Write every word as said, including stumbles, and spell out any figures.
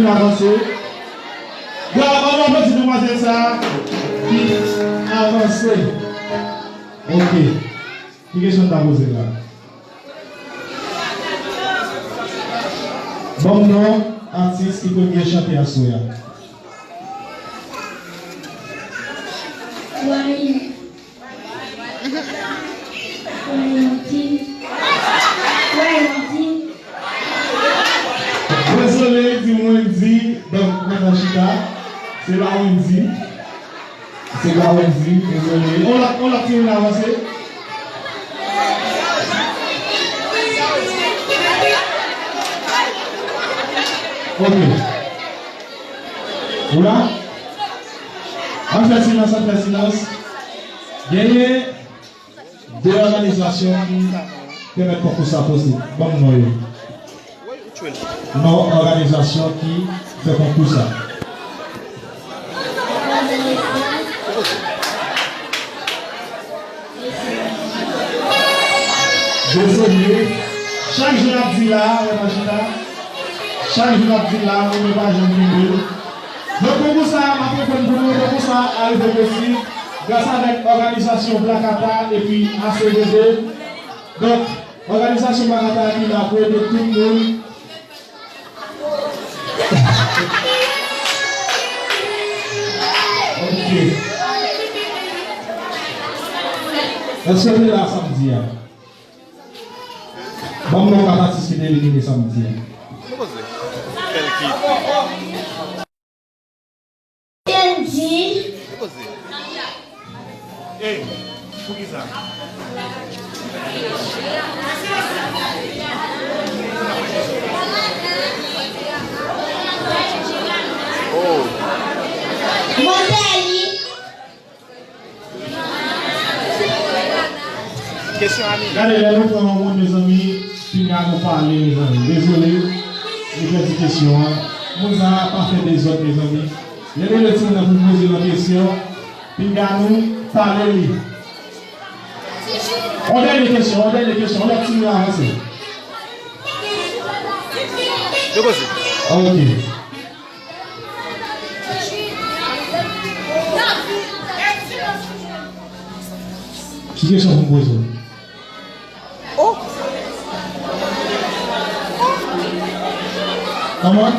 Avanse. Bra, ban nou aplodi demwazèl sa a ki avanse. Ok. Ki kesyon n ta poze l la? Ban m non atis ki premye chante aswè a. Wayne. Wayne. Wayne. Dezole, di Wendy, donk, mwen nan chita. Se la Wendy. Se la Wendy, dezole. On lòt, on lòt timoun avanse. Ok. Ou la? Ann fè silans, ann fè silans. Genyen de òganizasyon ki pèmèt konkou sa posib. Ban m non yo. Non òganizasyon ki fè konkou sa. Dezole. Chak jou n ap di la, wè pa chita. Chak jou n ap di la, moun yo pa janm kenbe l. Donk, konkou sa a, m ap reponn pou nou, konkou sa a rive posib gras avèk òganizasyon Black Ata epi A C V D. Donk, òganizasyon Black Ata ki la pou ede tout moun. Ok. Èske w te la samdi a? Ban m non kat atis ki te elimine samdi a. Kendy. Ey, poukisa? Oh. Mwen pè li. Kesyon a Nina. Gade, lè nou pran yon moun, mezanmi, pinga nou pale, mezanmi. Dezole, nou pèdi kesyon an. Moun sa a pa fè dezòd, mezanmi. Lè nou lè timoun nan pou poze yon kesyon, pinga nou pale li. On dènye kesyon, on dènye kesyon, on lòt timoun avanse. Depoze. Ok. Ki kesyon pou m poze w? Oh! Kòman?